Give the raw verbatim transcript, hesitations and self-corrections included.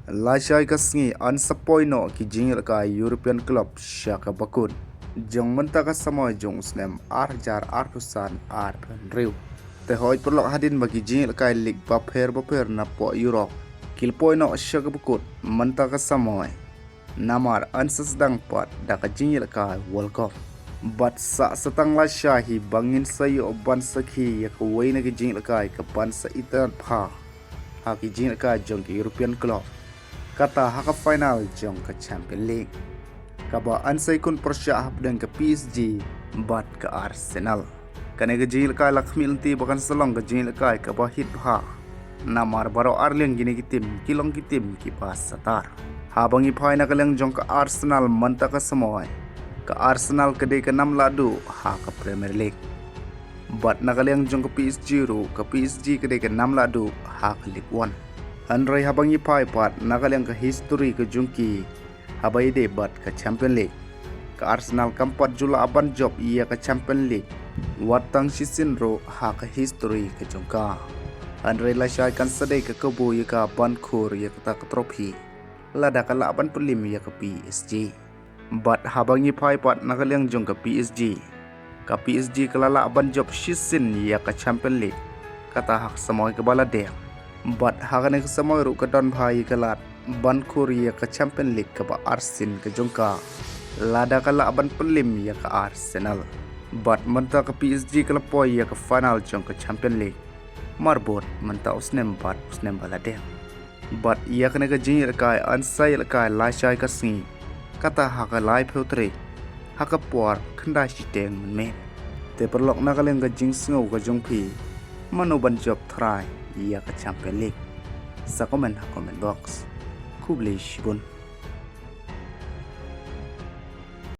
Lashai ka sngi yn sa poi noh ki jingïalehkai European club sha kaba kut jong mynta ka samoi jong u snem ar hajar arphew san arphew hynriew. Te hooid paralok, hadien ba ki jingïalehkai lig bapher bapher napoh Europe ki la poi noh sha kaba kut mynta ka samoi, namar yn sa sdang pat da ka jingïalehkai World Cup. Bad sa sa tang lashai hi ba ngin sa ïoh ban sakhi ïa kawei na ki jingïalehkai kaban sa itynnad bha ha ki jingïalehkai jong ki European club, kata ha ka final jong ka Champion League, kaba yn sa ïakhun pyrshah hapdeng ka P S G bad ka Arsenal. Kane ka jingïalehkai la khmih lynti ba kan sa long ka jingïalehkai kaba hit bha, namar baroh arliang kine ki tim ki long ki tim kiba satar. Haba ngi phai na ka liang jong ka Arsenal mynta ka samoi, ka Arsenal ka dei ka nam lahduh ha ka Premier League. Bad na ka liang jong ka P S G ruh, ka P S G ka dei ka nam lahduh ha ka Ligue One. Hynrei haba ngi phai pat na ka liang ka history ka jong ki haba ïadei bad ka Champion League, ka Arsenal kam pat ju lah ban jop ïa ka Champion League wat tang shisien ruh ha ka history ka jong ka. Hynrei lashai kan sa dei ka kabu ïa ka ban khur ïa kata ka trophy lada ka lah ban pynliem ïa ka P S G. Bad haba ngi phai pat na ka liang jong ka P S G, ka P S G ka la lah ban jop shisien ïa ka Champion League, kata ha ka samoi kaba la dep. Bad ha kane ka samoi ruh ka don bha ïa ka lad ban khur ïa ka Champion League kaba arsien ka jong ka lada ka lah ban pynliem ïa ka Arsenal. Bad mynta ka P S G ka la poi ïa ka final jong ka Champion League marbud mynta u snem bad u snem ba la dep. Bad ïa kane ka jingïalehkai yn sa ïalehkai lashai ka sngi, kata ha ka laiphew tarik ha ka por khyndai shiteng mynmiet. Te paralok, na ka liang ka jingsngew ka jong phi, mano ban jop trai ïa ka Champion League? Sa comment ha comment box. Khublei shibun.